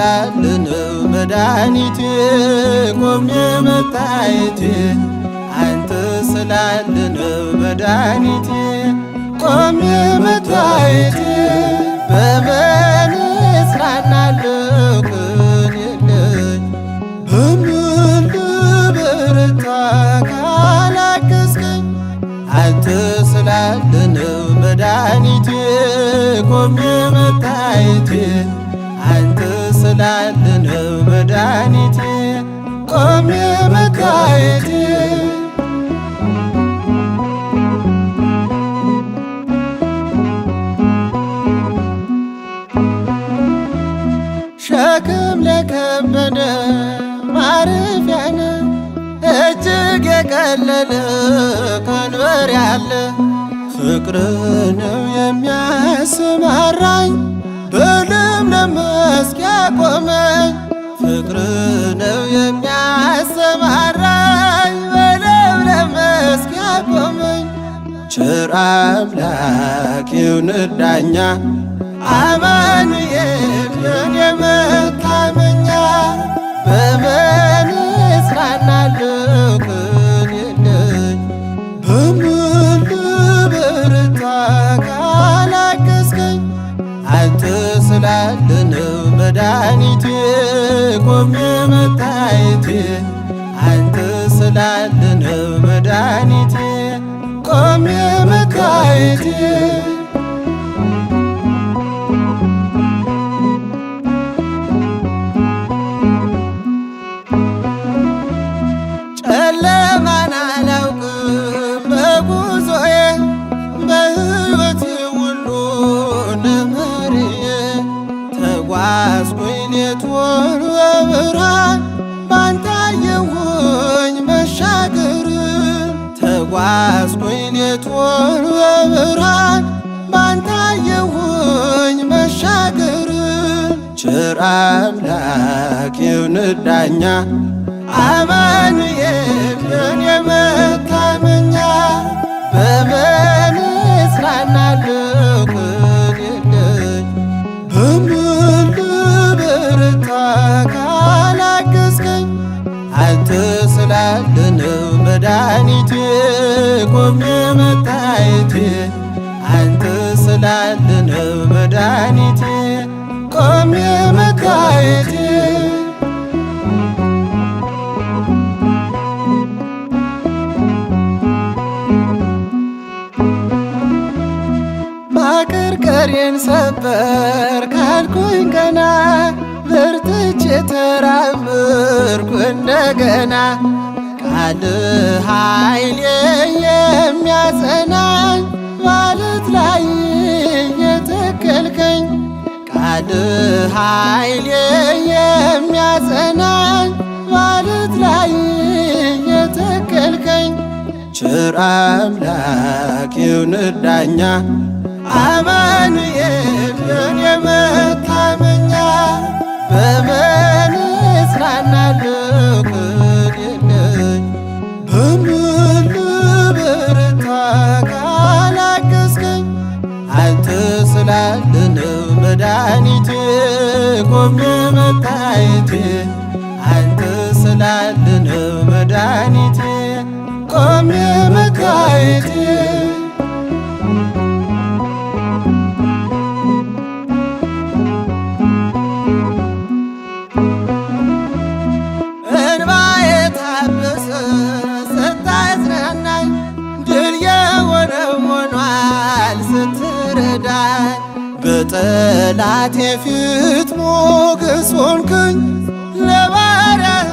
ስላለ ነው መድኃኒቴ ቆሜ መታየቴ፣ አንተ ስላለ ነው መድኃኒቴ ቆሜ መታየቴ። በምን እጽናናለሁ ቅን የለኝ፣ በምን ልበረታ ካላገዝከኝ? አንተ ስላለ ነው መድኃኒቴ ቆሜ መታየቴ፣ አንተ ስላለ ነው መድኃኒቴ ቆሜ መታየቴ። ሸክም ለከበደ ማረፊያነ፣ እጅግ የቀለለ ቀንበር ያለ፣ ፍቅር ነው የሚያሰማራኝ በለምለም መስክ ያቆመኝ። ፍቅር ነው የሚያሰማራኝ በለምለም መስክ ያቆመኝ። ቸር አምላክ ይሁን ዳኛ፣ አማኑኤል የኔ መታመኛ። በምን እጽናናለሁ ቅን የለኝ፣ በምን ልበረታ ካላገዝከኝ? አንተ ስላለ ነው መድኃኒቴ ቆሜ መታየቴ፣ አንተ ስላለ ነው መድኃኒቴ ቆሜ መታየቴ። ጨለማን አላውቅም በጉዞዬ፣ በሕይወቴ ሁሉ ነመርዬ። ተጓዝኩኝ ሌቱን በብርሃን፣ ባንተ አየሁኝ መሻገርን። ተጓዝኩኝ ሌቱን በብርሃን፣ ባንተ አየሁኝ መሻገርን። ቸር አምላክ ይሁን ዳኛ፣ አማኑኤል የኔ መታመኛ። በምን እጽናናለሁ ቅን የለኝ፣ በምን ልበረታ ካላገዝከኝ? አንተ ስላለ ነው መድኃኒቴ ቆሜ መታየቴ፣ አንተ ስላለ ነው መድኃኒቴ ቆሜ መታየቴ። ማቀርቀሬን ሰበር ካልኩኝ ገና፣ በርትቼ ተራመድኩ እንደገና። ቃል ኃይሌ የሚያጸናኝ፣ ማለት ላይ የተከልከኝ። ቃል ኃይሌ የሚያጸናኝ፣ ማለት ላይ የተከልከኝ። ቸር አምላክ ይሁን ዳኛ፣ አማኑኤል የኔ መታመኛ። በምን እጽናናለሁ ቅን የለኝ፣ በምን ልበረታ ካላገዝከኝ? አንተ ስላለ ነው መድኃኒቴ ቆሜ መታየቴ፣ አንተ ስላለ ነው መድኃኒቴ ቆሜ መታየቴ። እንባዬ ታበሰ ስታጽናናኝ፣ ድል የሆነው ሆኗል ስትረዳኝ። በጠላቴ ፊት ሞገስ ሆንክኝ፣ ለባሪያህ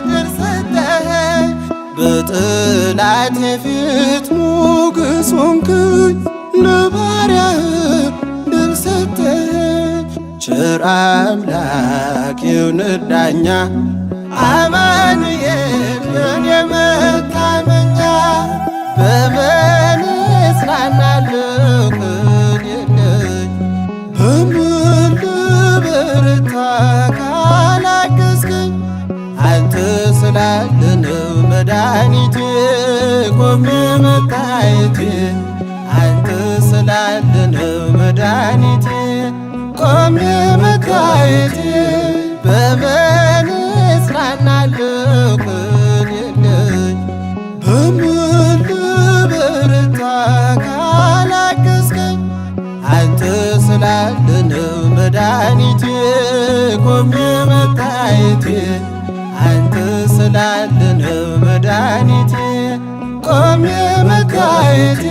ድል ሰጠኸኝ። በጠላቴ ፊት ሞገስ ሆንክኝ፣ ለባሪያህ ድል ሰጠኸኝ። ቸር አምላክ ይሁን ዳኛ፣ አማኑኤል የኔ መታመኛ። በምን እጽናናለሁ ቅን የለኝ፣ በምን ልበረታ ካላገዝከኝ? አንተ ስላለ ነው መድኃኒቴ ቆሜ መታየቴ፣ አንተ ስላለ ነው መድኃኒቴ ቆሜ መታየቴ። ስላለ ነው መድኃኒቴ ቆሜ መታየቴ።